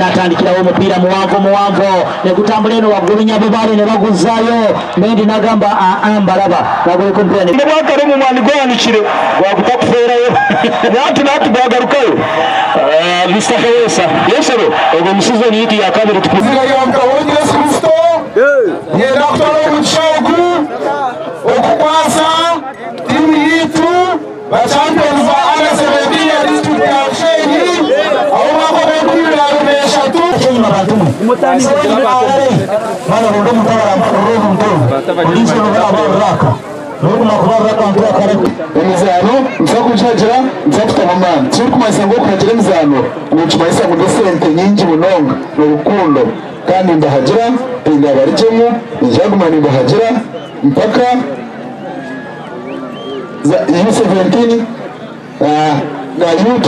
Natandikirawo omupiira muwanvu muwanvu negutambula eno waggulu Nyabubaale ne baguzaayo. Mendi nagamba aa mbalaba naguleka omupiira ne. Obwakare omu mwani gwahanikire Gwagutakuferaayo. Nahati nahati gwagarukayo. Mister Kaweesa. Yes sebo. Ogwo mu sizoni yitu yakabiri. Izina rya Mukama waitu Yesu Kristo, niinyenda kutwara omugisha ogu okukwasa tiimu yaitu ba champions ba Under 17 ya disiturikiti ya Bushenyi ah'omwaka ogw'enkumi ibiri na abiri n'eshatu. Emizaano nituza kugihagira, nituza kutamu amaani. Tikirikumanyisa ngu okuhagira emizaano ngu nikimanyisa ngu n'esente nyingi munonga, ni rukundo. Kandi nimbahagira, tindabarugyemu, niinyija kuguma nimbahagira mpaka za U17 na U.